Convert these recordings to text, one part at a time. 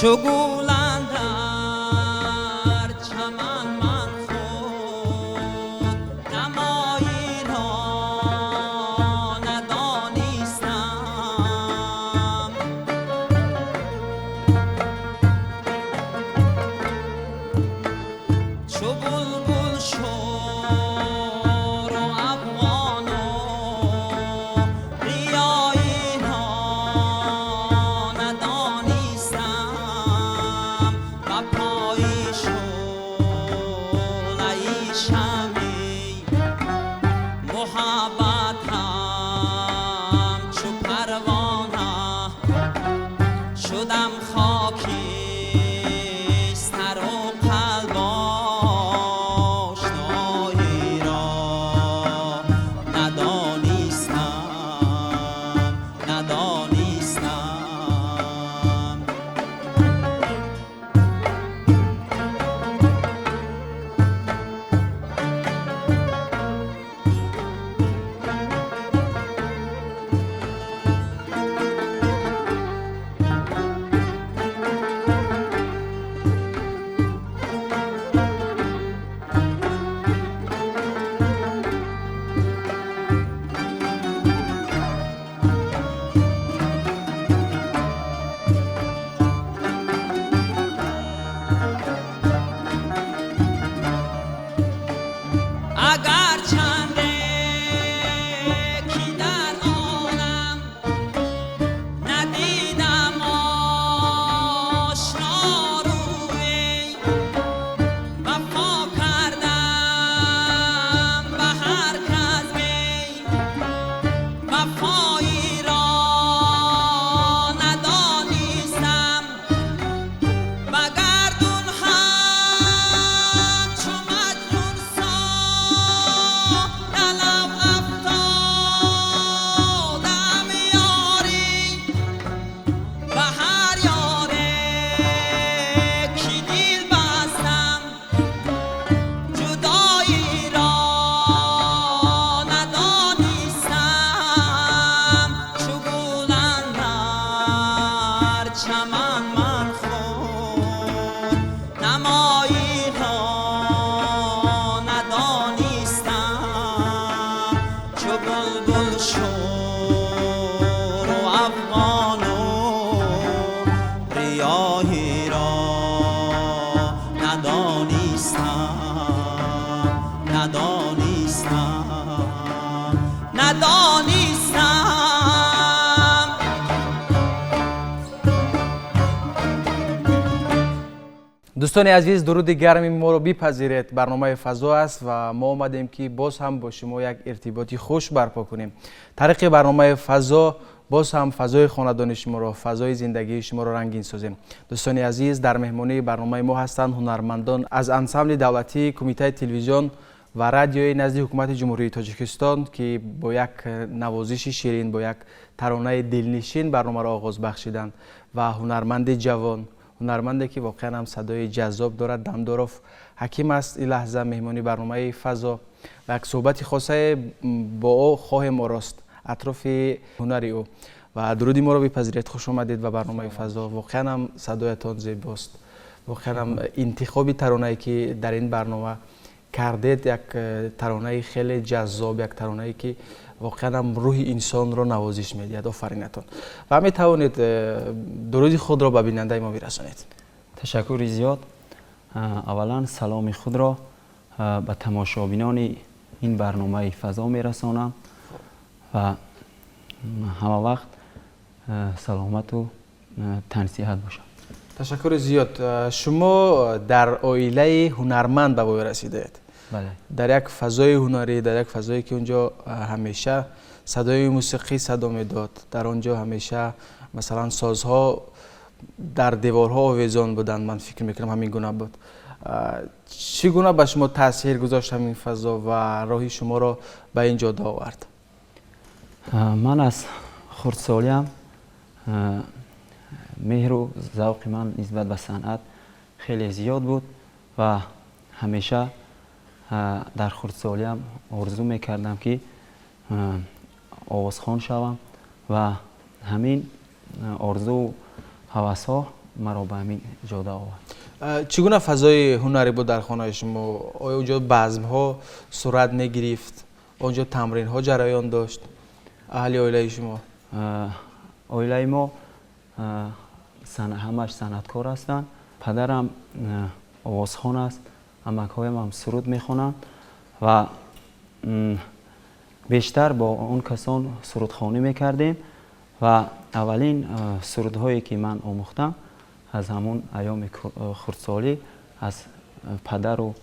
Чу гул андар чаман ман худ намоиро надонистам. Чу булбул шӯру афғону риёиро надонистам. Ба пои шӯлаи шамъи муҳаббат ҳамчу парвона шудам хокистару қалб ошноиро надонистам, надонистам. Агар чанде ки дар олам надидам ошно рӯй, вафо кардам ба ҳар кас бевафоиро надонистам. Ба гардун ҳамчу маҷнун содалавҳ афтодам ёрӣ, ба ҳар ёре ки дил бастам ҷудоиро надонистам. Чу гул андар чаман ман худ намоиро надонистам. Чу булбул шӯру афғону риёҳиро надонистам, надонистам, надонистам. Дӯстони азиз, дуруди гарми моро бипазиред. Барномаи «Фазо» аст ва мо омадем, ки боз ҳам бо шумо як иртиботи хуш барпо кунем. Тариқи барномаи «Фазо» боз ҳам фазои хонадони шуморо, фазои зиндагии шуморо рангин созем. Дӯстони азиз, дар меҳмонии барномаи мо ҳастанд ҳунармандон аз ансамбли давлатии Кумитаи телевизион ва радиои назди Ҳукумати Ҷумҳурии Тоҷикистон, ки бо як навозиши ширин, бо як таронаи дилнишин барномаро оғоз бахшиданд, ва ҳунарманди ҷавон, ҳунарманде, ки воқеан ҳам садои ҷаззоб дорад, Дамдоров Ҳаким аст. Ин лаҳза меҳмони барномаи «Фазо» ва як суҳбати хосае бо ӯ хоҳем орост атрофи ҳунари ӯ. Ва дуруди моро бипазиред, хуш омадед ба барномаи «Фазо». Воқеан ҳам садоятон зебост, воқеан ҳам интихоби таронае, ки дар ин барнома кардед, як таронаи хеле ҷаззоб, як таронае, ки воқеан ҳам рӯҳи инсонро навозиш медиҳад. Офаринатон! Ва метавонед дуруди худро ба бинандаи мо бирасонед. Ташаккури зиёд. Аввалан саломи худро ба тамошобинони ин барномаи «Фазо» мерасонам ва ҳама вақт саломату тансиҳат бошам. Ташаккури зиёд. Шумо дар оилаи ҳунарманд ба воя расидаед. Бале. Дар як фазои ҳунарӣ, дар як фазое, ки онҷо ҳамеша садои мусиқӣ садо медод, дар он ҷо ҳамеша, масалан, созҳо дар деворҳо овезон буданд. Ман фикр мекунам, ҳамин гуна буд. Чӣ гуна ба шумо таъсир гузошт ҳамин фазо ва роҳи шуморо ба ин ҷода овард? Ман аз хурдсолиам меҳру завқи ман нисбат ба санъат хеле зиёд буд ва ҳамеша дар хурдсолиам орзу мекардам, ки овозхон шавам, ва ҳамин орзуу ҳавасҳо Маро ба ҳамин ҷода овард. Чӣ гуна фазои ҳунарӣ буд дар хонаи шумо? Оё онҷо базмҳо сурат мегирифт, он ҷо тамринҳо ҷараён дошт аҳли оилаи шумо? Оилаи мо ҳамаш санъаткор ҳастанд. Падарам овозхон аст, амакҳоям ҳам суруд мехонанд ва бештар бо он касон сурудхонӣ мекардем ва аввалин сурудҳое ки ман омӯхтам, аз ҳамон айёми хурдсолӣ аз падару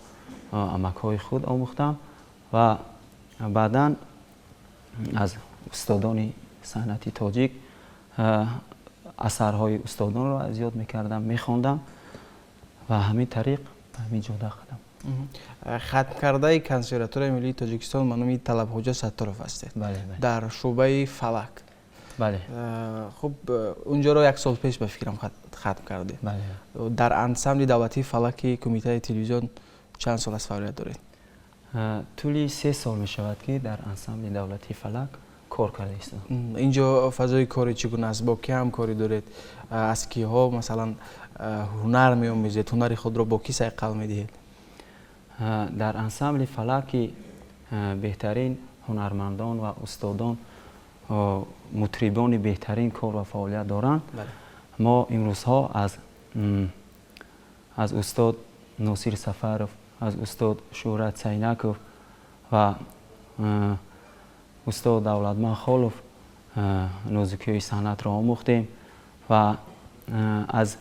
амакҳои худ омӯхтам ва баъдан аз устодони санъати тоҷик асарҳои устодонро аз ёд мекардам, мехондам ва ҳамин тариқ ба ҳамин ҷода қадам. Хатмкардаи Консерваторияи миллии Тоҷикистон ба номи Талабхоҷа Сатторов ҳастед дар шӯъбаи фалак. Бале. Хуб, унҷоро як сол пеш, ба фикрам, хатм кардед. Дар ансамбли давлатии фалаки Кумитаи телевизион чанд сол аст фаъолият доред? Тӯли 3 сол мешавад, ки дар ансамбли давлатии фалак кор карда истодам. Инҷо фазои кори чӣ гуна аст? Бо кӣ ҳамкорӣ доред? Аз киҳо, масалан, ҳунар меомӯзед, ҳунари худро бо кӣ сайқал медиҳед? Дар ансамбли фалаки беҳтарин ҳунармандон ва устодон, мутрибони беҳтарин кор ва фаъолият доранд. Мо имрӯзҳо аз устод Носир Сафаров, аз устод Шӯҳрат Сайнаков ва устод Давлатман Холов нозукиҳои санъатро омӯхтем ва аз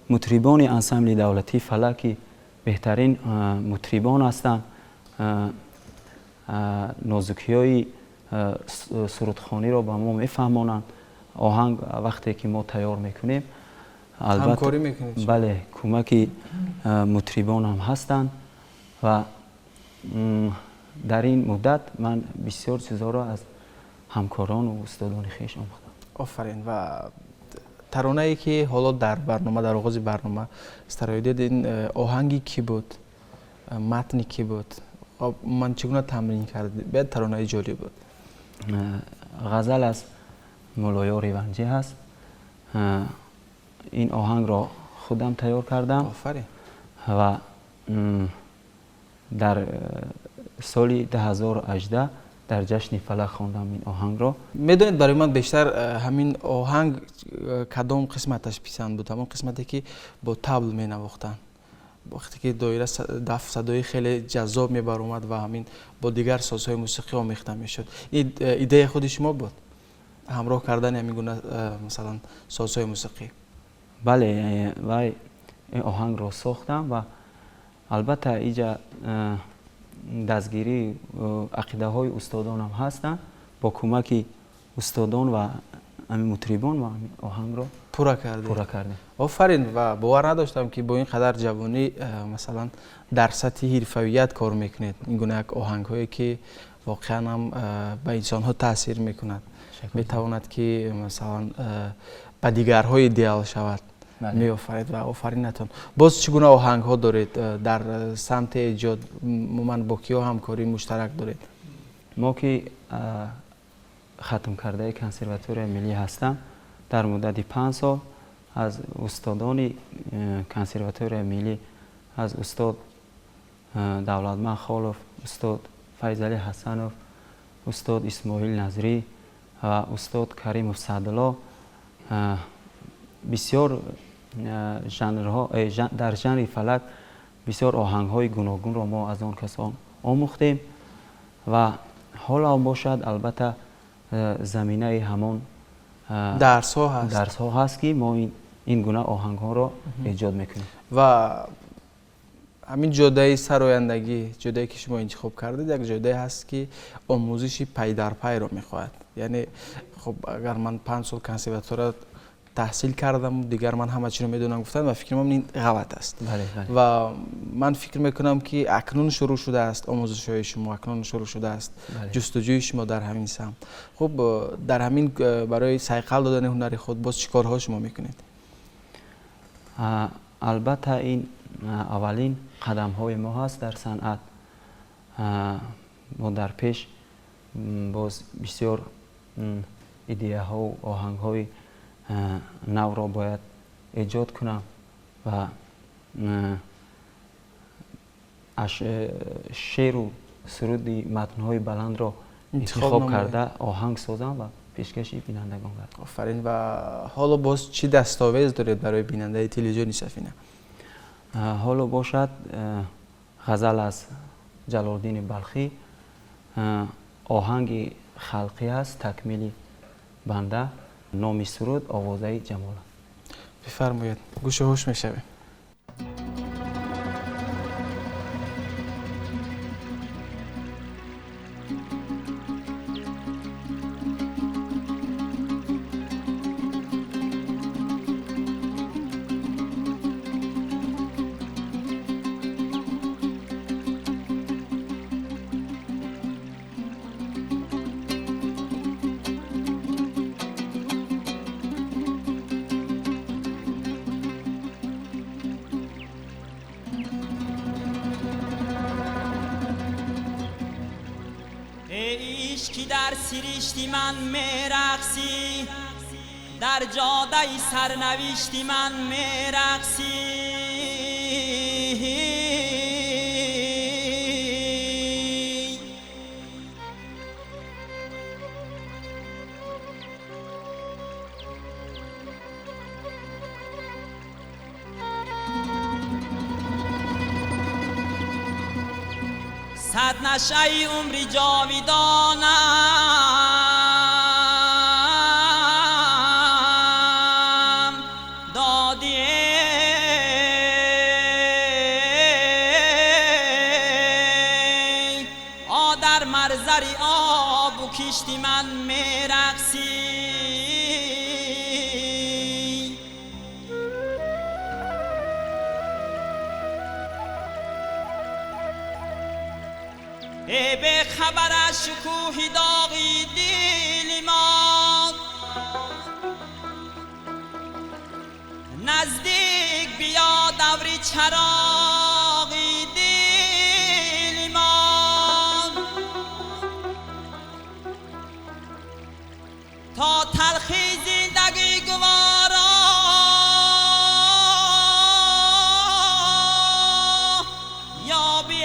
мутрибони ансамбли давлатии фалаки беҳтарин мутрибон ҳастанд, нозукиҳои сурудхониро ба мо мефаҳмонанд. Оҳанг вақте ки мо тайёр мекунем, ҳамкорӣ мекунед? Бале, кӯмаки мутрибон ҳам ҳастанд ва дар ин муддат ман бисёр чизҳоро аз ҳамкорону устодони хеш омӯхтам. Офарин! Ва таронае ки ҳоло дар барнома, дар оғози барнома сароидед, ин оҳанги кӣ буд, матни кӣ буд? Ман чӣ гуна тамрин кардед? Беяд таронаи ҷолиб буд. Ғазал аз Муллоёр Иванҷӣ ҳаст. Ин оҳангро худам тайёр кардам. Офарин! Ва дар соли 2018 дар ҷашни фалак хондам ин оҳангро. Медонед, барои ман бештар ҳамин оҳанг кадом қисматаш писанд буд? Ҳамон қисмате ки бо табл менавохтанд, вақте ки доира, даф, садои хеле ҷаззоб мебаромад ва ҳамин бо дигар созҳои мусиқӣ омехта мешуд. Ин идеяи худи шумо буд, ҳамроҳ кардани ҳамин гуна, масалан, созҳои мусиқӣ? Бале, вай ин оҳангро сохтам ва албатта иҷа дастгирии ақидаҳои устодонам ҳастанд. Бо кӯмаки устодон ва ҳамин мутрибон ва ҳамин оҳангро пурра кардед. Пурра кардем. Офарин! Ва бовар надоштам, ки бо ин қадар ҷавонӣ, масалан, дар сатҳи ҳирфавият кор мекунед. Ин гуна як оҳангҳое ки воқеан ҳам ба инсонҳо таъсир мекунад, метавонад ки, масалан, ба дигарҳо идеал шавад, меофаред ва офаринатон. Боз чӣ гуна оҳангҳо доред дар самти эҷод? Умуман бо киҳо ҳамкории муштарак доред? Мо ки хатмкардаи Консерваторияи миллӣ ҳастам, дар муддати 5 сол аз устодони Консерваторияи миллӣ, аз устод Давлатман Холов, устод Файзалӣ Ҳасанов, устод Исмоил Назрӣ ва устод Каримов Саъдулло бисёр жанрҳо, дар жанри фалак бисёр оҳангҳои гуногунро мо аз он касон омӯхтем ва ҳоло бошад, албатта, заминаи ҳамон дарсҳо ҳаст. Дарсҳо ҳаст, ки мо ин гуна оҳангҳоро эҷод мекунем. Ва ҳамин ҷодаи сарояндагӣ, ҷодае ки шумо интихоб кардед, як ҷодае ҳаст, ки омӯзиши пайдарпайро мехоҳад. Яъне, хуб, агар ман 5 сол консерватория таҳсил кардам, дигар ман ҳама чиро медонам гуфтан, ва фикр мекунам, ин ғалат аст. Ва ман фикр мекунам, ки акнун шурӯъ шудааст омӯзишҳои шумо, акнун шурӯъ шудааст ҷустуҷӯи шумо дар ҳамин самт. Хуб, дар ҳамин барои сайқал додани ҳунари худ боз чӣ корҳо шумо мекунед? Албатта, ин аввалин қадамҳои мо ҳаст дар санъат. Мо дар пеш боз бисёр идеяҳоу оҳангҳои навро бояд эҷод кунам ва шеъру суруди матнҳои баландро интихоб карда оҳанг созам ва пешкаши бинандагон гардам. Офарин. Ва ҳоло боз чӣ дастовез доред барои бинандаи телевизиони Сафина? Ҳоло бошад ғазал аз Ҷалолиддини Балхӣ, оҳанги халқӣ аст, такмили банда, номи суруд овозаи ҷамол. Бифармоед, гӯшу ҳуш мешавем. ки дар сиришти ман мерақсӣ, дар ҷодаи сарнавишти ман мерақсӣ. Сад нашаи умри ҷовидонам додӣ, дар марзари обу кишти ман мерақсӣ. Эй бехабар аз шукӯҳи доғи дили мо, наздик биё даври чароғи дили мо. То талхи зиндагӣ гувора ёбӣ,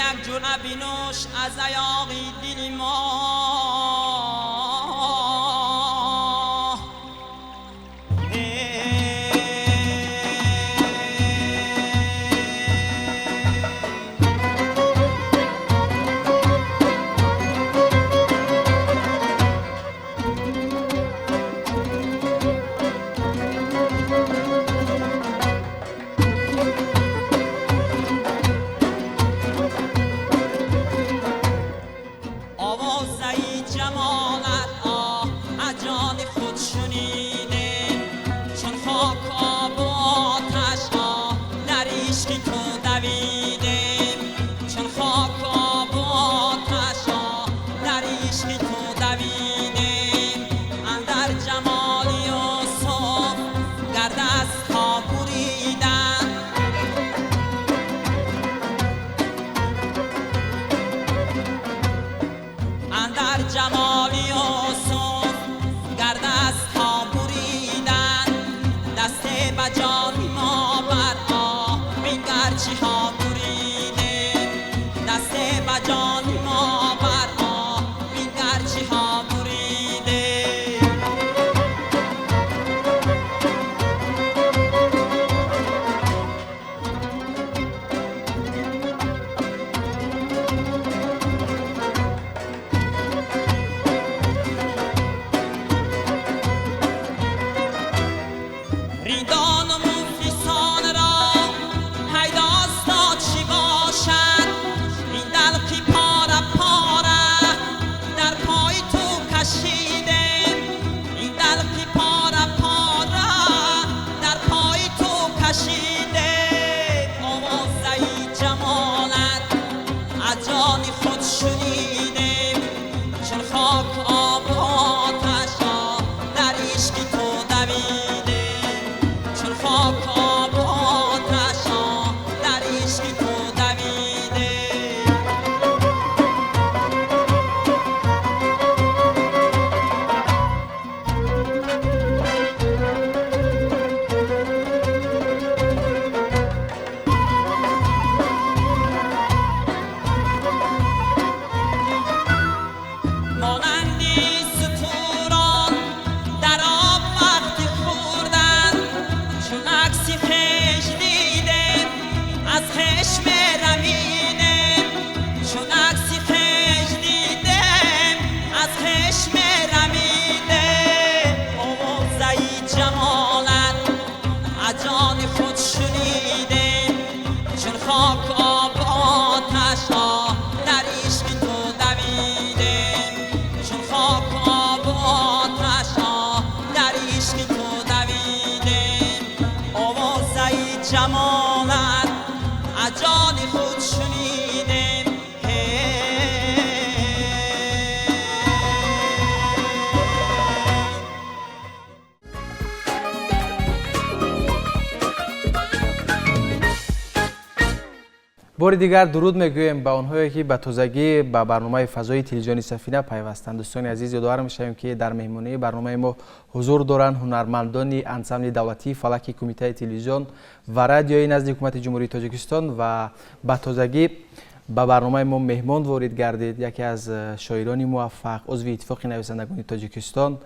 як ҷуръа бинӯш аз аёғи дили мо. Бори дигар дуруд мегӯем ба онҳое, ки ба тозагӣ ба барномаи фазои телевизиони Сафина пайвастанд. Дӯстони азиз, ёдовар мешавем, ки дар меҳмонии барномаи мо ҳузур доранд ҳунармандони ансамбли давлатии фалаки Кумитаи телевизион ва радиои назди Ҳукумати Ҷумҳурии Тоҷикистон. Ва ба тозагӣ ба барномаи мо меҳмон ворид гардид яке аз шоирони муваффақ, узви Иттифоқи нависандагони Тоҷикистон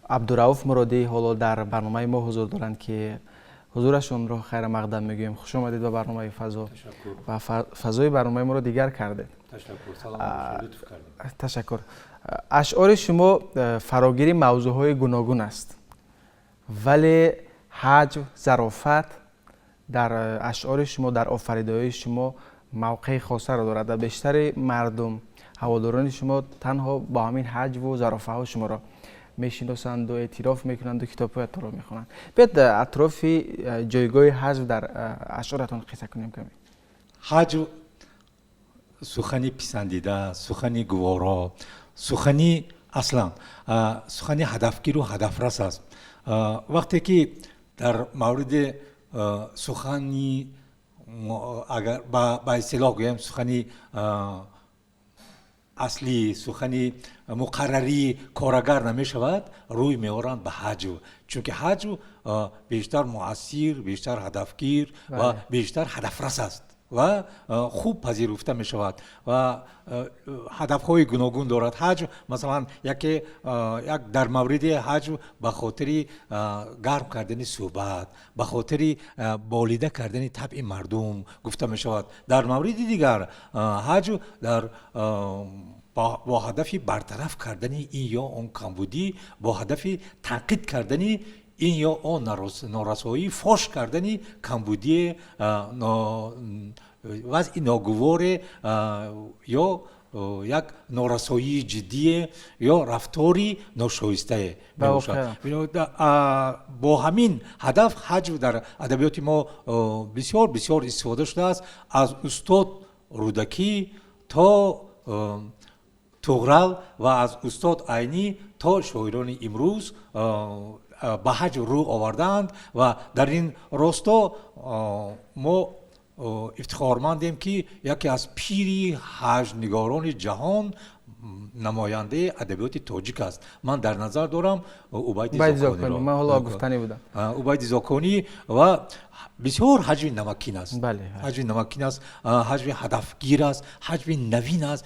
Абдурауф Муродӣ ҳоло дар барномаи мо ҳузур доранд, ки ҳузурашонро хайрамақдам мегӯем. Хуш омадед ба барномаи фазо ва фазои барномаи моро дигар кардед. Ташаккур. Ашъори шумо фарогири мавзӯъҳои гуногун аст, вале ҳаҷв, зарофат дар ашъори шумо, дар офаридаҳои шумо мавқеи хосаро дорад ва бештари мардум, ҳаводорони шумо танҳо бо ҳамин ҳаҷву зарофаҳо шуморо мешиносанду эътироф мекунанду китобҳоятонро мехонанд. Биёед, атрофи ҷойгоҳи ҳаҷв дар ашъоратон қисса кунем каме. Ҳаҷв сухани писандида, сухани гуворо, сухани аслан сухани ҳадафгиру ҳадафрас аст. Вақте ки дар мавриди сухани, агар ба истилоҳ гӯем, сухани аслӣ, сухани муқаррарӣ корагар намешавад, рӯй меоранд ба ҳаҷв, чунки ҳаҷв бештар муассир, бештар ҳадафгир ва бештар ҳадафрас аст ва хуб пазируфта мешавад ва ҳадафҳои гуногун дорад ҳаҷв. Масалан, яке як дар мавриди ҳаҷв ба хотири гарм кардани суҳбат, ба хотири болида кардани табъи мардум гуфта мешавад. Дар мавриди дигар ҳаҷв дар бо ҳадафи бартараф кардани ин ё он камбудӣ, бо ҳадафи танқид кардани ин ё он норасоӣ, фош кардани камбудие, вазъи ногуворе ё як норасоии ҷиддие ё рафтори ношоистае мебошад. Бо ҳамин ҳадаф ҳаҷв дар адабиёти мо бисёр бисёр истифода шудааст, аз устод Рӯдакӣ то Туғрал ва аз устод Айнӣ то шоирони имрӯз ба ҳаҷв рӯ овардаанд. Ва дар ин росто мо ифтихормандем, ки яке аз пири ҳаҷвнигорони ҷаҳон намояндаи адабиёти тоҷик аст. Ман дар назар дорам Убайди Зокониро. Ман ҳоло гуфтанӣ будам. Убайди Зоконӣ ва бисёр ҳаҷви намакин аст, ҳаҷви намакин аст, ҳаҷви ҳадафгир аст, ҳаҷви навин аст,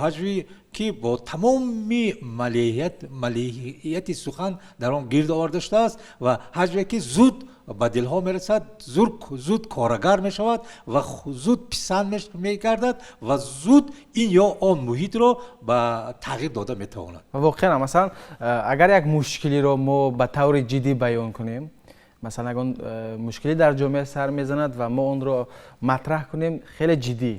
ҳаҷви ки бо тамоми малеҳияти сухан дар он гирд оварда шудааст ва ҳаҷве ки зуд ба дилҳо мерасад, зуд корагар мешавад ва зуд писанд мегардад ва зуд ин ё он муҳитро ба тағйир дода метавонад. Воқеан, масалан, агар як мушкилиро мо ба таври ҷиддӣ баён кунем, масалан, ягон мушкилӣ дар ҷомеа сар мезанад ва мо онро матраҳ кунем хеле ҷиддӣ,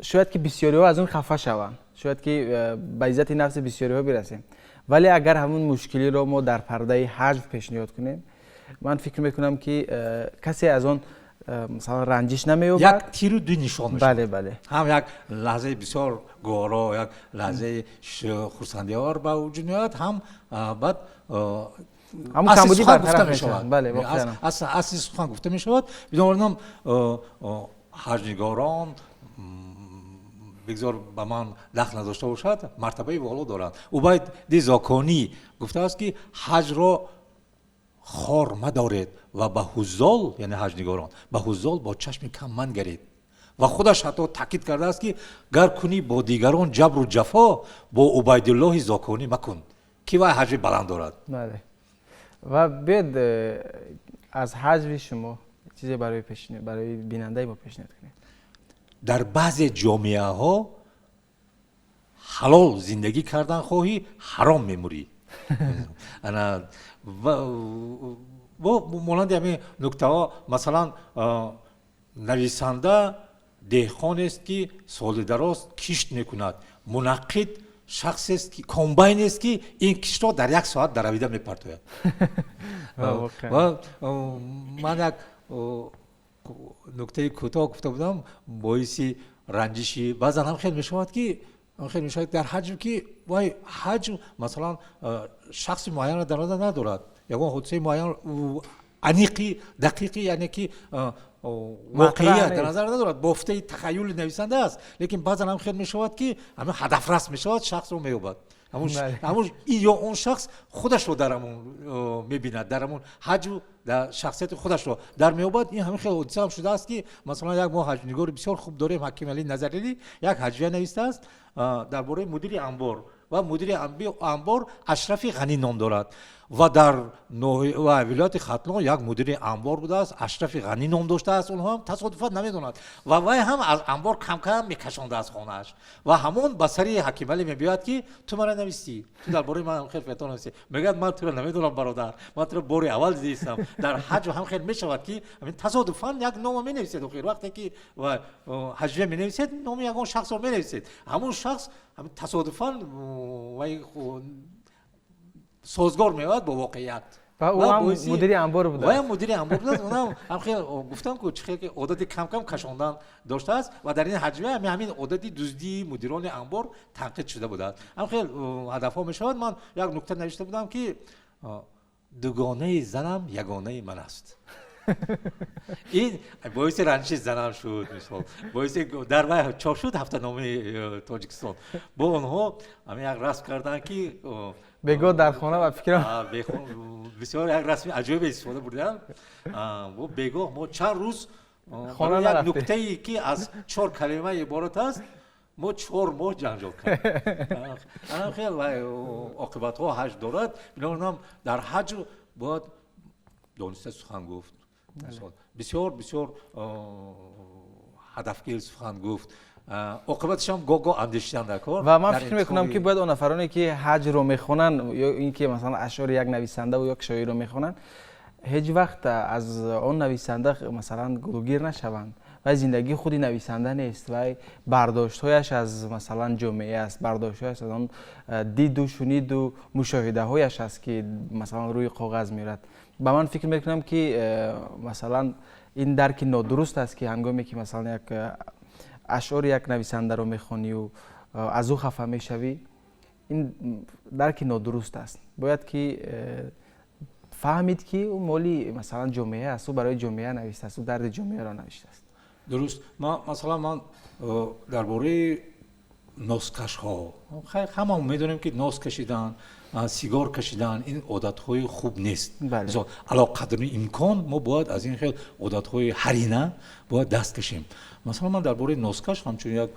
шояд ки бисёриҳо аз он хафа шаванд, шояд ки ба иззати нафси бисёриҳо бирасем, вале агар ҳамун мушкилиро мо дар пардаи ҳаҷв пешниҳод кунем, ман фикр мекунам, ки касе аз он, масалан, ранҷиш намеёбад. Як тиру ду нишон мешавад. бале бале Ҳам як лаҳзаи бисёр гуворо, як лаҳзаи хурсандиовар ба вуҷуд меояд, ҳам баъд ҳамун камбудӣ бартараф мешавад. Бале, воқеан. Асли сухан гуфта мешавад. Бинобар ин ҳаҷвнигорон, бигзор ба ман дахл надошта бошад, мартабаи воло доранд. Убайди Зоконӣ гуфтааст, ки ҳаҷвро хор мадоред ва ба ҳуззол, яъне ҳаҷвнигорон, ба ҳуззол бо чашми кам мангаред. Ва худаш ҳатто таъкид кардааст, ки гар кунӣ бо дигарон ҷабру ҷафо, бо Убайдуллоҳи Зоконӣ макун, ки вай ҳаҷви баланд дорад. Бале, ва биёед, аз ҳаҷви шумо чизе барои бинандаи мо пешниҳод кунед. Дар баъзе ҷомеаҳо ҳалол зиндагӣ кардан хоҳӣ, ҳаром мемурӣ. Ана бо монанди ҳамин нуктаҳо, масалан, нависанда деҳқонест, ки соли дароз кишт мекунад, мунаққид шахсест, ки комбайнест, ки ин киштро дар як соат даравида мепартояд. Ва ман як нуктаи кӯтоҳ гуфта будам, боиси ранҷиши баъзан ҳам хел мешавад, ки хел мешавад дар ҳаҷв, ки вай ҳаҷв, масалан, шахси муайянро дар назар надорад, ягон ҳодисаи муайян, аниқи, дақиқи, яъне ки воқеият дар назар надорад, бофтаи тахайюли нависанда аст, лекин баъзан ҳам хел мешавад, ки ҳамин ҳадафрас мешавад, шахсро меёбад. Ҳамун ё он шахс худашро дар ҳамун мебинад, дар ҳамун ҳаҷв дар шахсияти худашро дар меёбад. Ин ҳамин хел ҳодиса ҳам шудааст, ки масалан як мо ҳаҷвнигори бисёр хуб дорем, Ҳакималӣ Назаралӣ, як ҳаҷвия навистааст дар бораи мудири анбор, ва мудири анбор Ашрафи Ғанӣ ном дорад. Ва дар вилояти Хатлон як мудири анбор будааст, Ашрафи Ғанӣ ном доштааст. Онҳо ҳам тасодуфан намедонад, ва вай ҳам аз анбор камкам мекашондааст хонааш, ва ҳамон ба сари Ҳакималӣ мебиёяд, ки ту мара навистӣ, ту дар бораи ман хел фето навистӣ. Мегӯяд: «Ман туро намедонам, бародар, ман туро бори аввал дидистам». Дар ҳаҷв ҳам хел мешавад, ки ҳамин тасодуфан як нома менависед. Охир вақте ки ҳаҷвия менависед, номи ягон шахсро менависед, ҳамон шахс ҳамин тасодуфан вай созгор меояд бо воқеият. Ва ӯ ҳам мудири анбор будааст. Вай ҳам мудири анбор будааст. Онам ҳам хел гуфтам ку, чӣ хел ки одати камкам кашондан доштааст, ва дар ин ҳаҷвия ҳамин одати дуздии мудирони анбор танқид шуда будааст. Ҳам хел ҳадафҳо мешавад. Ман як нукта навишта будам, ки дугонаи занам ягонаи ман аст. Ин боиси ранҷиши занам шуд. Мисол, боиси дар вай чоп шуд, ҳафтаномаи Тоҷикистон. Бо онҳо ҳамин як расм карданд, ки бегоҳ дар хона ва фикрам бисёр як расми аҷоибе истифода бурдам. Бегоҳ мо чанд рӯз як нуктае, ки аз чор калима иборат аст, мо 4 моҳ ҷанҷол кардем. Анам хел оқибатҳо ҳаҷв дорад. Бинобар дар ҳаҷв бояд дониста сухан гуфт, бисёр бисёр ҳадафгир сухан гуфт, оқибаташам гоҳ-гоҳ андешидан дар кор. Ва ман фикр мекунам, ки бояд он нафароне, ки ҳаҷвро мехонанд ё ин ки масалан ашъори як нависандаву як шоирро мехонанд, ҳеҷ вақт аз он нависанда масалан гулугир нашаванд. Вай зиндагии худи нависанда нест, вай бардоштҳояш аз масалан ҷомеа аст, бардоштҳояш аз он диду шуниду мушоҳидаҳояш аст, ки масалан рӯи коғаз меорад. Ба ман фикр мекунам, ки масалан ин дарки нодуруст аст, ки ҳангоме ки масалан як ашъори як нависандаро мехонию аз ӯ хафа мешавӣ, ин дарки нодуруст аст. Бояд ки фаҳмид, ки ӯ моли масалан ҷомеа аст, ӯ барои ҷомеа навиштааст, ӯ дарди ҷомеаро навиштааст. Дуруст. Масалан, ман дар бораи носкашҳо, ҳамамо медонем, ки нос кашидан, сигор кашидан ин одатҳои хуб нест. Ало қадри имкон мо бояд аз ин хел одатҳои ҳарина бояд даст кашем. Масалан, ман дар бораи носкаш ҳамчун як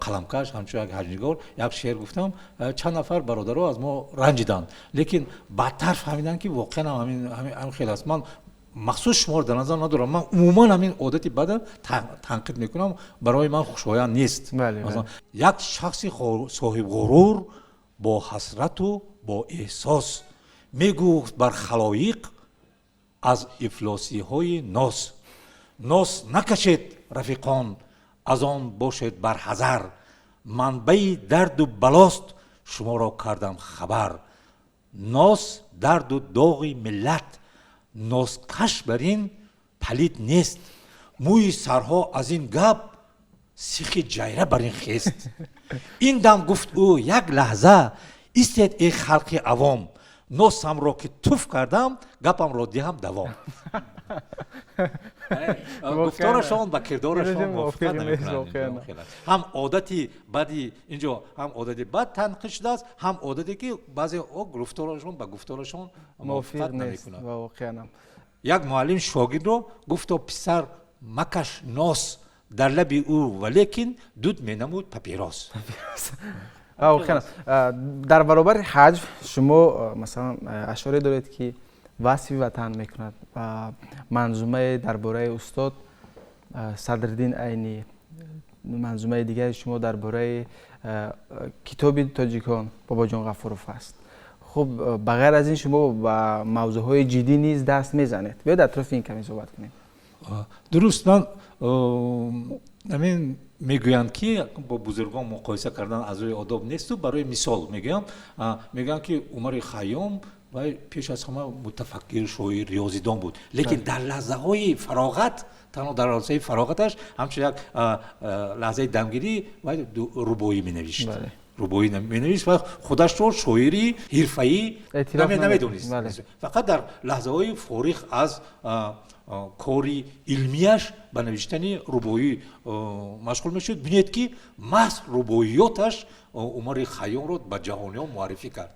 қаламкаш, ҳамчун як ҳаҷвнигор як шеър гуфтам. Чанд нафар бародаро аз мо ранҷиданд, лекин баъдтар фаҳмиданд, ки воқеан ҳамин хел аст. Ман махсус шуморо дар назар надорам, ман умуман ҳамин одати бада танқид мекунам, барои ман хушоянд нест. Як шахси соҳибғурур бо ҳасрату бо эҳсос мегуфт бар халоиқ аз ифлосиҳои нос: «Нос накашед, рафиқон, аз он бошед барҳазар, манбаи дарду балост, шуморо кардам хабар. Нос дарду доғи миллат, носкаш бар ин палид нест, мӯи сарҳо аз ин гап сихи ҷайра бар ин хест». Ин дам гуфт ӯ: «Як лаҳза истед, эй халқи авом, носамро ки туф кардам, гапамро диҳам давом». Гуфторашон ба кирдорашон мувофиқат намекунанд. Ҳам одати бади инҷо, ҳам одати бад танқид шудааст, ҳам одате, ки баъзе гуфторашон ба гуфторашон мувофиқат намекунад. Як муаллим шогирдро гуфто: «Писар, макаш нос», дар лаби ӯ валекин дуд менамуд папирос. Воқеан, дар баробари ҳаҷв шумо масалан ашъоре доред, ки васфи ватан мекунад, ва манзумае дар бораи устод Садриддин Айнӣ, манзумаи дигари шумо дар бораи китоби тоҷикон Бобоҷон Ғафуров аст. Хуб, ба ғайр аз ин шумо ба мавзӯъҳои ҷиддӣ низ даст мезанед. Биёед, атрофи ин каме суҳбат кунем. Дуруст. Ман ҳамин мегӯянд, ки бо бузургон муқоиса кардан аз рӯи одоб несту барои мисол мегӯям, мегӯянд, ки Умари Хайём вай пеш аз ҳама мутафаккир, шоир, риёзидон буд, лекин дар лаҳзаҳои фароғат, танҳо дар лаҳзаи фароғаташ, ҳамчун як лаҳзаи дамгирӣ, вай рубоӣ менавишт. Рубоӣ менавишт ва худашро шоири ҳирфаӣ намедонист. Фақат дар лаҳзаҳои фориғ аз кори илмияш ба навиштани рубоӣ машғул мешуд. Бинед, ки маҳз рубоиёташ Умари Хайёмро ба ҷаҳониён муаррифӣ кард.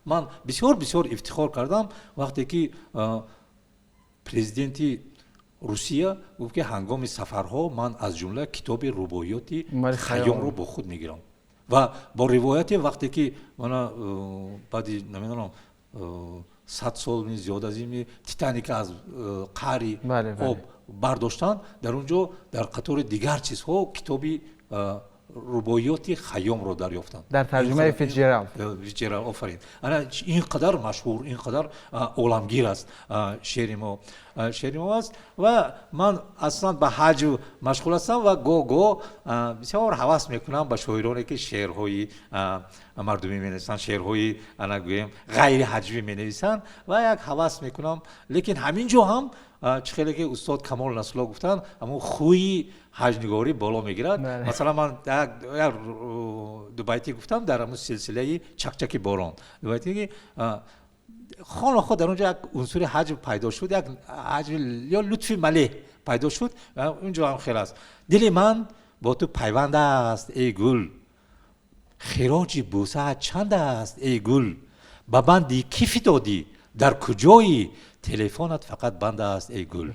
Ман бисёр бисёр ифтихор кардам, вақте ки президенти Русия гуфт, ки ҳангоми сафарҳо ман аз ҷумла китоби рубоиёти Хайёмро бо худ мегирам. Ва бо ривояте, вақте ки мана баъди, намедонам, 100 сол зиёд аз ин Титаника аз қаъри об бардоштанд, дар он ҷо дар қатори дигар чизҳо китоби рубоиёти Хайёмро дарёфтанд. Дар тарҷумаи Фитҷералд. Фитҷералд, офарин. Ана ин қадар машҳур, ин қадар оламгир аст шеъри мо, шеъри мо аст. Ва ман аслан ба ҳаҷв машғул ҳастам ва гоҳ гоҳ бисёр ҳавас мекунам ба шоироне, ки шеърҳои мардумӣ менависанд, шеърҳои, ана гӯем, ғайри ҳаҷвӣ менависанд, ва як ҳавас мекунам. Лекин ҳамин ҷо ҳам, чӣ хеле ки устод Камол Насрулло гуфтанд, ҳамун хӯи ҳаҷвнигорӣ боло мегирад. Масалан, ман як дубайтӣ гуфтам дар ҳамун силсилаи Чакчаки борон, дубайтӣ ки хонохо дар он ҷо як унсури ҳаҷв пайдо шуд, як ҳаҷв ё лутфи малеҳ пайдо шуд. Он ҷо ҳам хел аст: дили ман бо ту пайванд аст, эй гул, хироҷи бӯсаат чанд аст, эй гул, ба банди кӣ фитодӣ, дар куҷоӣ, телефонат фақат банд аст, эй гул.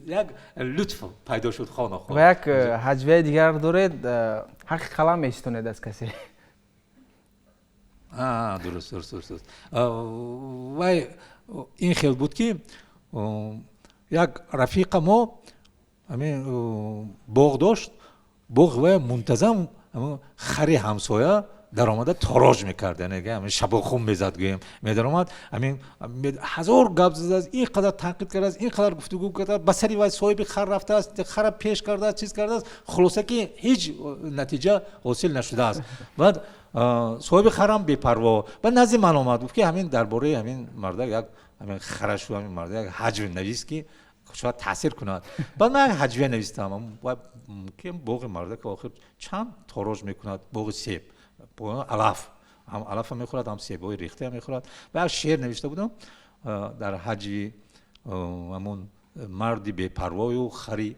Як лутф пайдо шуд хонохо. Ва як ҳаҷвияи дигар доред, ҳаққи қалам мешитонед аз касе. Дуруст, дуруст, дуруст. Вай ин хел буд, ки як рафиқа мо ҳамин боғ дошт. Боғ вай мунтазам хари ҳамсоя даромада тороҷ мекард, яъне шабохун мезад, гӯем, медаромад. Ҳамин ҳазор гап задааст, ин қадар танқид кардааст, ин қадар гуфтугӯ кардааст, ба сари вай соҳиби хар рафтааст, хара пеш кардааст, чиз кардааст. Хулоса, ки ҳеҷ натиҷа ҳосил нашудааст. Баъд соҳиби харам бепарво ба назди ман омад, гуфт, ки ҳамин дар бораи ҳамин мардак, як ҳамин харашу ҳамин мардак як ҳаҷв навис, ки шояд таъсир кунад. Баъд ман як ҳаҷвия навистам, ки боғи мардак охир чанд тороҷ мекунад, боғи себ, алаф, ҳам алафа мехӯрад, ҳам себҳои рехтаам мехӯрад. Ва як шеър навишта будам дар ҳаҷви ҳамун марди бепарвою хари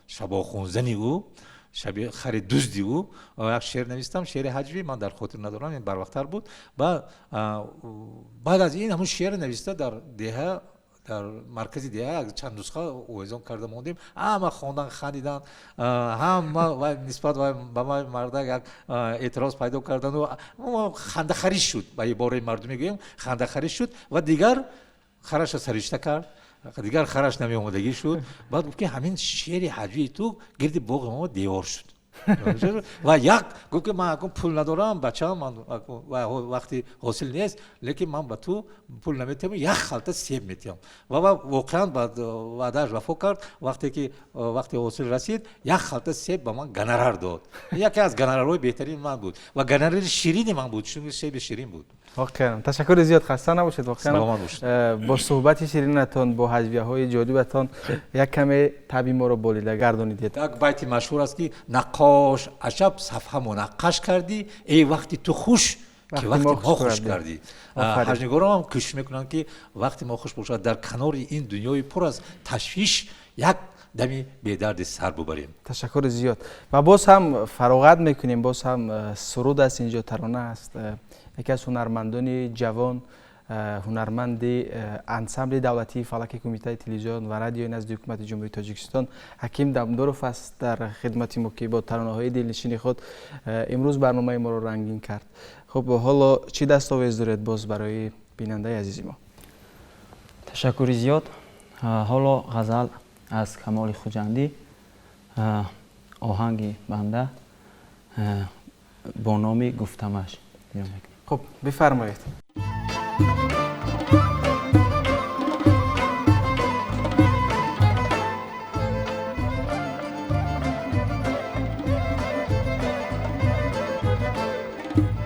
шабохунзани ӯ, шаби хари дузди ӯ. Як шеър навистам, шеъри ҳаҷвӣ, ман дар хотир надорам, ин барвақттар буд. Баъд аз ин ҳамун шеър нависта дар деҳа, дар маркази деҳа чанд нусха овезон карда мондем. Ҳама хондан, хандидан, ҳама нисбат ба мардак як эътироз пайдо кардану хандахарӣ шуд. Ба ибораи мардумӣ гӯем, хандахарӣ шуд. Ва дигар хараша саришта кард, дигар хараш намеомадагӣ шуд. Баъд гуфт, ки ҳамин шеъри ҳаҷвии ту гирди боғи мо девор шуд. Ва як гуфт, ки ман акун пул надорам, бачаам, вақти ҳосил нест, лекин ман ба ту пул наметиҳам, як халта себ метиҳам. Ва воқеан ба ваъдааш вафо кард. Вақте ки вақти ҳосил расид, як халта себ ба ман гонорар дод. Яке аз гонорарҳои беҳтарини ман буд ва гонорари ширини ман буд, чунки себи ширин буд. Воқеан, ташаккури зиёд, хаста набошед воқеан. Саломат бошед. Бо суҳбати ширинатон, бо ҳаҷвияҳои ҷолибатон як каме таби моро болида гардонидед. Як байти машҳур аст, ки наққош аҷаб сафҳа мунаққаш кардӣ, эй вақти ту хуш, ки вақти мо хуш кардӣ. Ҳаҷвнигорон ҳам кӯшиш мекунанд, ки вақти мо хуш бошад, дар канори ин дунёи пур аз ташвиш як дами бедарди сар бубарем. Ташаккури зиёд. Ва боз ҳам фароғат мекунем, боз ҳам суруд аст инҷо, тарона аст. Яке аз ҳунармандони ҷавон, ҳунарманди ансамбли давлатии фалаки Кумитаи телевизион ва радиои назди Ҳукумати Ҷумҳурии Тоҷикистон Ҳаким Дамдуров аст дар хидмати мо, ки бо таронаҳои дилнишини худ имрӯз барномаи моро рангин кард. Хуб, ҳоло чӣ дастовез доред боз барои бинандаи азизи мо? Ташаккури зиёд. Ҳоло ғазал аз Камоли Хуҷандӣ, оҳанги банда, бо номи Гуфтамаш. Хуб, бифармоед.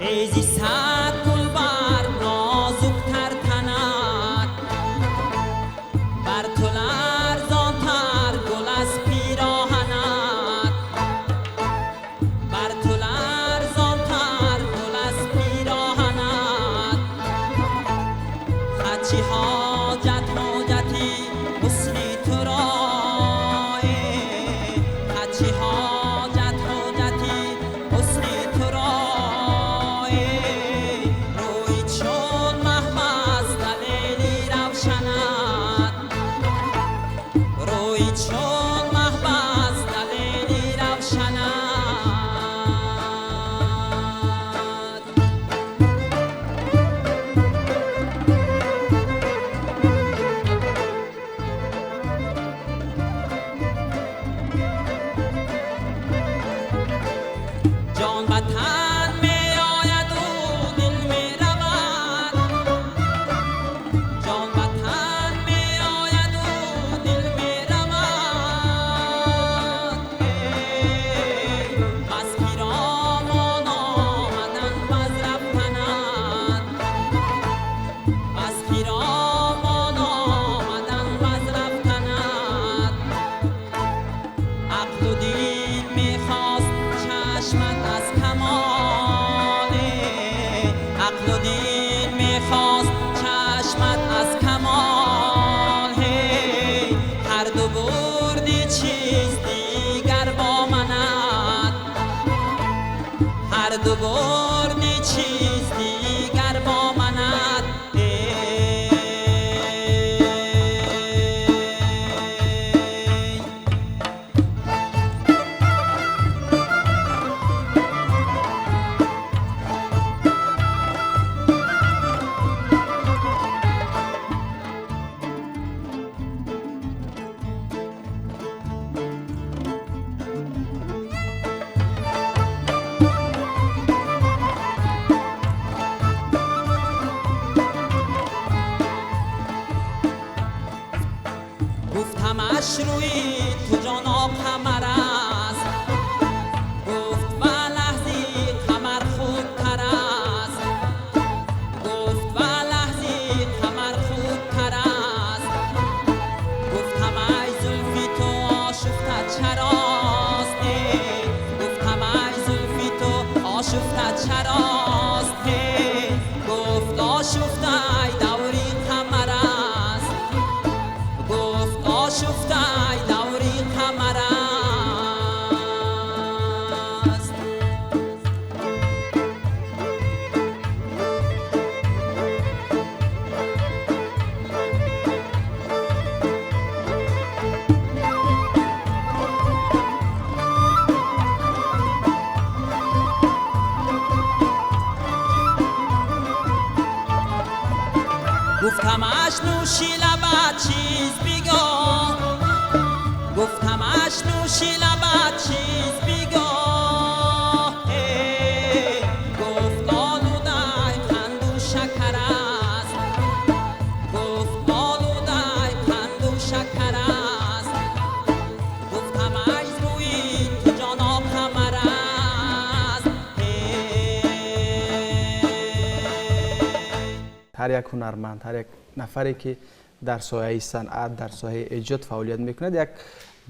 Ези сад гулбар нозуктар танат, бар ту ларзонтар гул аз пироҳанат, бар ту ларзонтар. از کمال، عقل و دین میخواست چشمت از کمال. هر دو بردی چیز دیگر با منت، هر دو بردی چیز دیگر با منت. گفتمش روی تو جانا قمر است، گفت و لحظی قمر خوبتر است، گفت و لحظی قمر خوبتر است. گفتم ای زلفی تو آشفته چراست، گفتم ای زلفی تو آشفته چراست. گفت آشفته ای دوری قمر است، گفت آشفته ای دوری قمر است. گفتمش نوشی لبت چیز بگو، گفتمش نوشی لبت چیز بگو. گفت آلوده قند و شکر است، گفت آلوده قند و شکر است. گفتم از روی تو جانا قمر است. ҳар як ҳунарманд, ҳар як нафаре ки дар соҳаи санъат, дар соҳаи эҷод фаъолият мекунад, як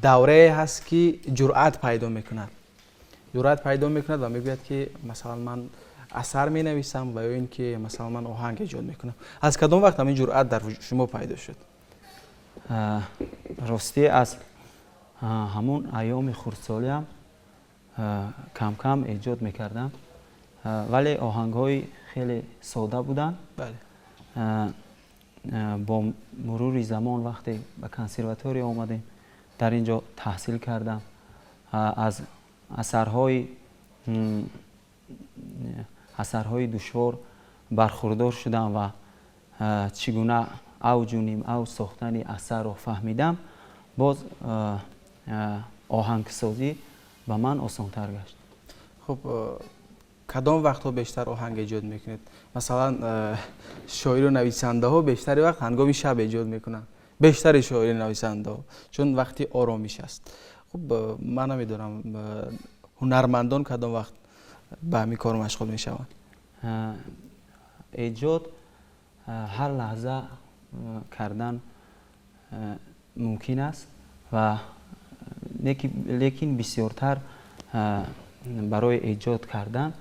даврае ҳаст ки ҷуръат пайдо мекунад, ҷуръат пайдо мекунад ва мегӯяд ки масалан ман асар менависам ва ё ин ки масалан ман оҳанг эҷод мекунам. Аз кадом вақт ҳамин ҷуръат дар шумо пайдо шуд? Ростӣ аз ҳамон айёми хурдсолиам кам-кам эҷод мекардам, вале оҳангҳои хеле сода буданд. Бо мурури замон вақте ба консерватория омадем, дар ин ҷо таҳсил кардам, аз асарҳои душвор бархурдор шудам ва чӣ гуна авҷу нимавҷ сохтани асарро фаҳмидам. Боз оҳангсозӣ ба ман осонтар гашт. Хуб, кадом вақтҳо бештар оҳанг эҷод мекунед? Масалан, шоиру нависандаҳо бештари вақт ҳангоми шаб эҷод мекунанд, бештари шоиру нависандаҳо, чун вақти оромиш аст. Хуб, ман намедонам, ҳунармандон кадом вақт ба ҳамин кор машғул мешаванд? Эҷод ҳар лаҳза кардан мумкин аст ва лекин бисёртар барои эҷод кардан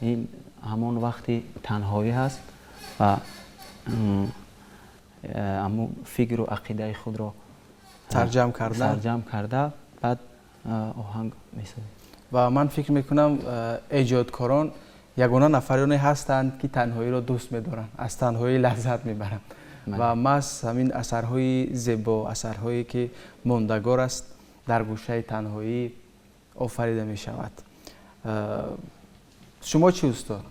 ин ҳамон вақти танҳоӣ ҳаст ва ҳамон фикру ақидаи худро сарҷамъ карда, сарҷамъ карда баъд оҳанг месозем. Ва ман фикр мекунам, эҷодкорон ягона нафароне ҳастанд ки танҳоиро дӯст медоранд, аз танҳоӣ лаззат мебаранд ва маҳз ҳамин асарҳои зебо, асарҳое ки мондагор аст, дар гӯшаи танҳоӣ офарида мешавад. Шумо чӣ устод?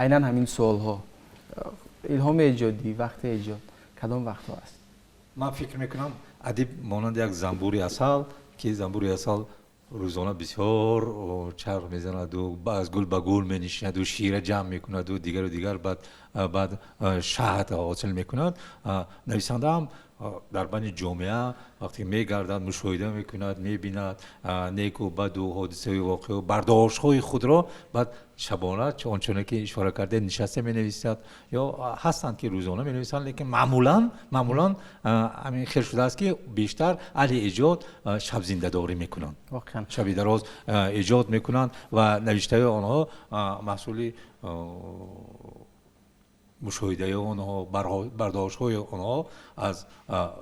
Айнан ҳамин суолҳо, илҳоми эҷодӣ, вақти эҷод кадом вақтҳо аст? Ман фикр мекунам, адиб монанди як занбури асал, ки занбури асал рӯзона бисёр чарх мезанаду аз гул ба гул менишинаду шира ҷамъ мекунаду дигару дигар, баъд шаҳд ҳосил мекунад. Нависандаам Дар байни ҷомеа вақте мегардад, мушоҳида мекунад, мебинад неку баду, ҳодисаи воқеу бардоштҳои худро, баъд шабона, ончуне ки ишора кардед, нишаста менависад ё ҳастанд, ки рӯзона менависанд, лекин маъмулан ҳамин хел шудааст, ки бештар аҳли эҷод шабзиндадорӣ мекунанд, шаби дароз эҷод мекунанд ва навиштаҳои онҳо маҳсули мушоҳидаи онҳо, бардоштҳои онҳо аз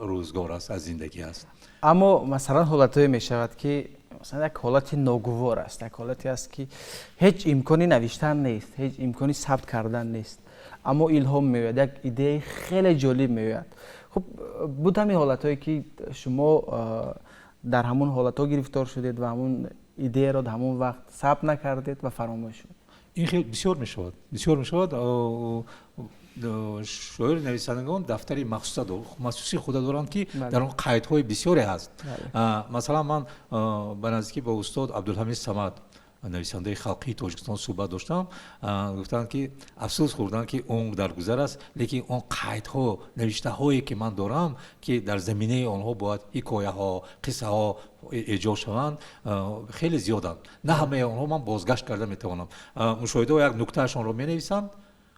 рӯзгор аст, аз зиндагӣ аст. Аммо масалан ҳолатҳое мешавад, ки масалан як ҳолати ногувор аст, як ҳолате аст, ки ҳеҷ имкони навиштан нест, ҳеҷ имкони сабт кардан нест, аммо илҳом меояд, як идеяи хеле ҷолиб меояд. Хуб, буд ҳамин ҳолатҳое, ки шумо дар ҳамон ҳолатҳо гирифтор шудед ва ҳамон идеяро дар ҳамон вақт сабт накардед ва фаромӯш шуд? Ин хел бисёр мешавад, бисёр мешавад. Шоир нависандагон дафтари махсуси худа доранд, ки дар он қайдҳои бисёре ҳаст. Масалан, ман ба наздикӣ бо устод Абдулҳамид Самад, нависандаи халқии Тоҷикистон, суҳбат доштам. Гуфтанд, ки афсӯс хӯрданд, ки умр дар гузар аст, лекин он қайдҳо, навиштаҳое, ки ман дорам, ки дар заминаи онҳо бояд ҳикояҳо, қиссаҳо эҷод шаванд, хеле зиёданд. На ҳамаи онҳо ман бозгашт карда метавонам. Мушоҳидаҳо, як нуктаашонро менависанд,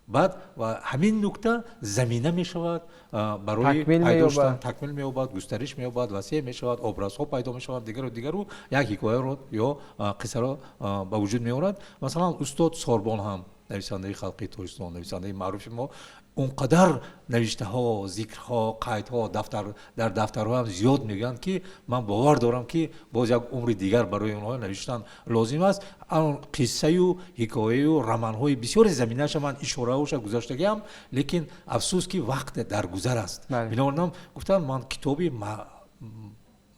баъд ва ҳамин нукта замина мешавад барои пайдо шудан, такмил меёбад, густариш меёбад, васеъ мешавад, образҳо пайдо мешаванд, дигару дигару, як ҳикояро ё қиссаро ба вуҷуд меорад. Масалан, устод Сорбон ҳам, нависандаи халқии Тоҷикистон, нависандаи маъруфи мо, он қадар навиштаҳо, зикрҳо, қайдҳо дафтар дар дафтарҳоам зиёд мегӯянд, ки ман бовар дорам, ки боз як умри дигар барои онҳо навиштан лозим аст. Он қиссаю ҳикояю романҳои бисёри заминаша ман ишораҳоша гузаштагиам, лекин афсӯс, ки вақт дар гузар аст. Бинобар гуфтам, ман китоби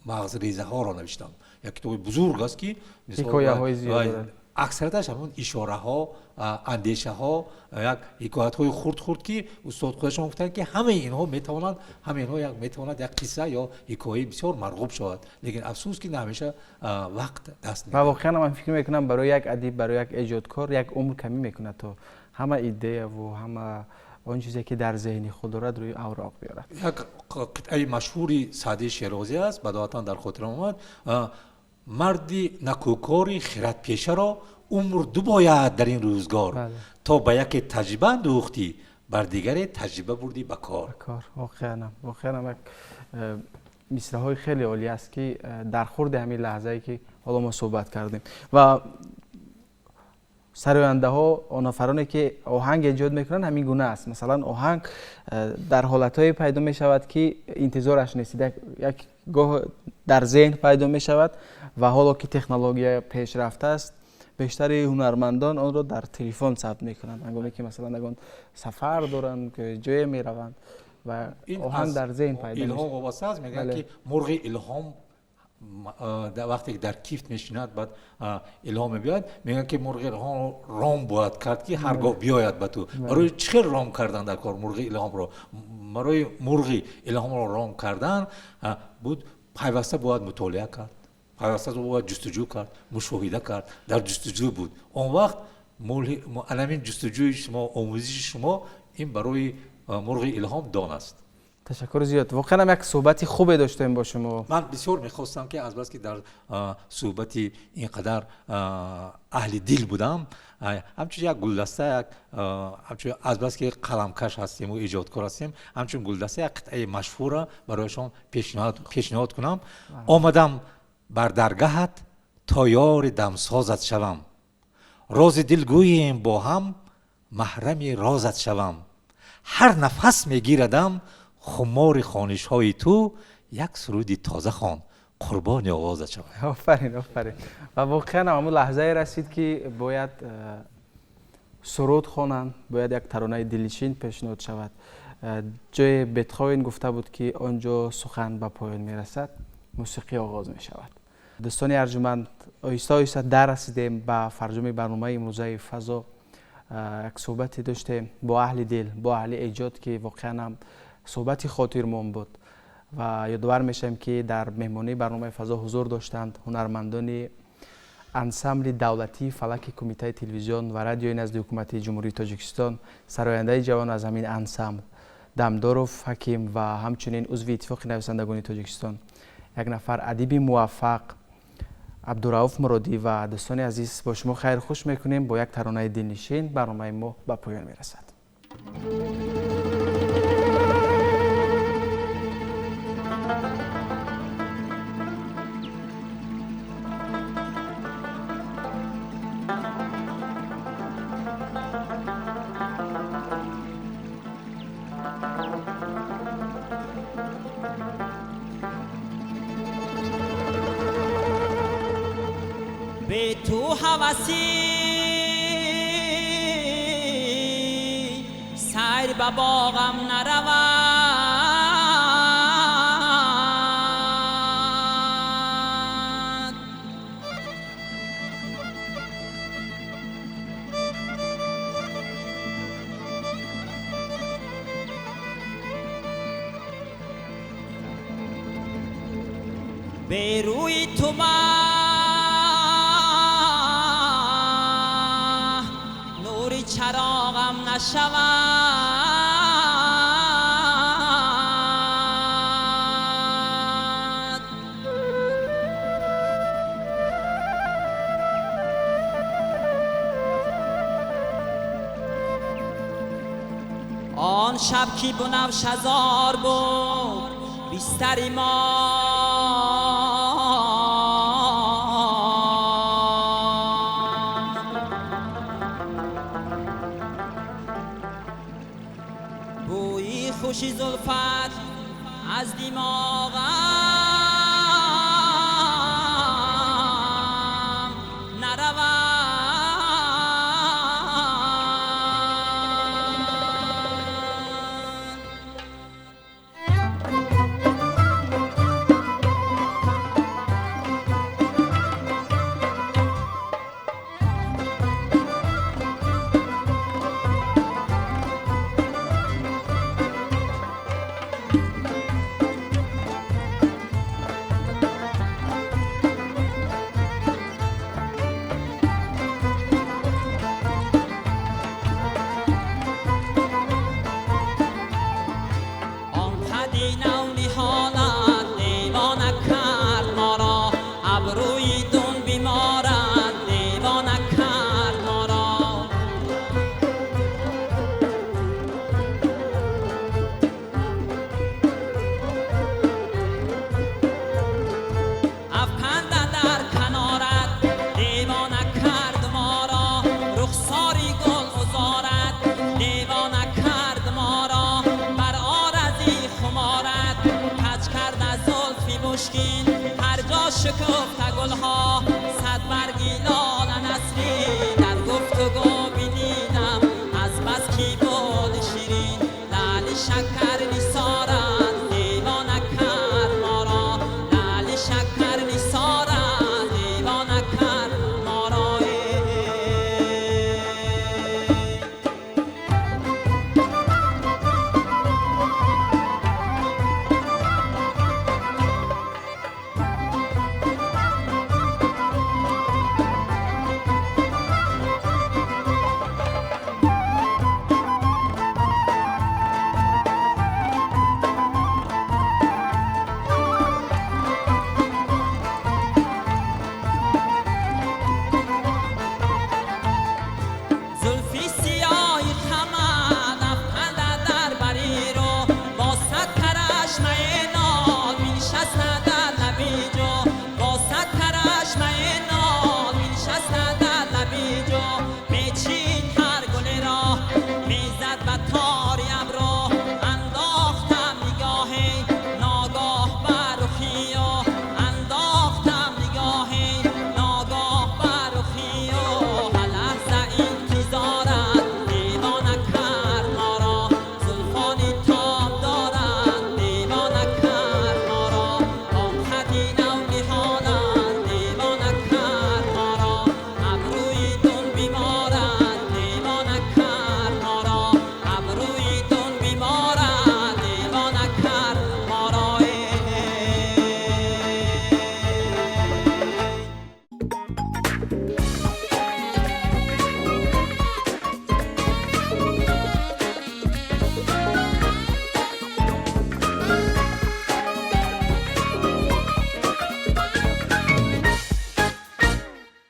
мағзрезаҳоро навиштам, як китоби бузург аст, ки аксарияташ ҳамон ишораҳо, андешаҳо, як ҳикоятҳои хурд хурд, ки устод худашон гуфтанд, ки ҳамаи инҳо метавонанд, ҳамаи инҳо метавонад як қисса ё ҳикояи бисёр марғуб шавад, лекин афсӯс, ки на ҳамеша вақт даст. Ва воқеан ман фикр мекунам, барои як адиб, барои як эҷодкор як умр камӣ мекунад, то ҳама идеяву ҳама он чизе, ки дар зеҳни худ дорад, рӯи авроқ биёрад. Як қитъаи машҳури Саъдии Шерозӣ аст, бадоҳатан дар хотирам омад: «Марди накӯкори хиратпешаро умр ду бояд дар ин рӯзгор, то ба яке таҷриба андӯхтӣ, бар дигаре таҷриба бурдӣ ба кор». Воқеанам, воқеанам як мисраҳои хеле олӣ аст, ки дар хурди ҳамин лаҳзае, ки ҳоло мо суҳбат кардем, ва сарояндаҳо, он нафароне, ки оҳанг эҷод мекунанд, ҳамин гуна аст. Масалан, оҳанг дар ҳолатҳое пайдо мешавад, ки интизораш нестид, як гоҳ дар зеҳн пайдо мешавад. Ва ҳоло ки технология пешрафта аст, бештари ҳунармандон онро дар телефон сабт мекунанд, ҳангоме ки масалан ягон сафар доранд, ҷое мераванд ва оҳанг дар зеҳн пайдо. Илҳом вобаста аст. Мегӯянд, ки мурғи илҳом вақте ки дар кифт мешинад, баъд илҳом мебиёяд. Мегӯянд, ки мурғи илҳом ром бояд кард, ки ҳар гоҳ биёяд ба ту. Барои чӣ хел ром кардан дар кор мурғи илҳомро? Барои мурғи илҳомро ром кардан буд, пайваста бояд мутолиа кард, пайваста бояд ҷустуҷӯ кард, мушоҳида кард, дар ҷустуҷӯ буд. Он вақт анамин ҷустуҷӯи шумо, омӯзиши шумо, ин барои мурғи илҳом дон аст. Ташаккури зиёд, воқеан як суҳбати хубе доштем бо шумо. Ман бисёр мехостам, ки азбаски дар суҳбати ин қадар аҳли дил будам, ҳамчун як гулдаста, як ҳамчун, азбаски қаламкаш ҳастему эҷодкор ҳастем, ҳамчун гулдаста як қитъаи машҳурра барояшон пешниҳод кунам. Омадам бар даргаҳат, то ёри дамсозат шавам, рози дил гӯем бо ҳам, маҳрами розат шавам. Ҳар нафас мегирадам хумори хонишҳои ту, як суруди тоза хон, қурбони овозат шавам. Офарин, офарин! Ва воқеан ҳамун лаҳзае расид, ки бояд суруд хонанд, бояд як таронаи дилнишин пешниҳод шавад. Ҷое Бетховен гуфта буд, ки он ҷо сухан ба поён мерасад, мусиқӣ оғоз мешавад. Дӯстони арҷуманд, оҳиста оҳиста дар расидем ба фарҷоми барномаи имрӯзаи «Фазо». Як суҳбате доштем бо аҳли дил, бо аҳли эҷод, ки воқеан ҳам суҳбати хотирмон буд. Ва ёдовар мешавем, ки дар меҳмонии барномаи «Фазо» ҳузур доштанд ҳунармандони ансамбли давлатии фалаки Кумитаи телевизион ва радиои назди Ҳукумати Ҷумҳурии Тоҷикистон, сарояндаи ҷавон аз ҳамин ансамбл. Дамдоров Ҳаким ва ҳамчунин узви Иттифоқи нависандагони Тоҷикистон, як нафар адиби муваффақ Абдурауф Муродӣ. Ва дӯстони азиз, бо шумо хайрхуш мекунем бо як таронаи дилнишин. Барномаи мо ба поён мерасад. به تو هوسی سیر به باغم نرود، به روی تو چراغم نشود، آن شب که بنفشه زار بود بستر ما، بوی خوش زلفت از دماغم نرود. هر جا شکفته گلها.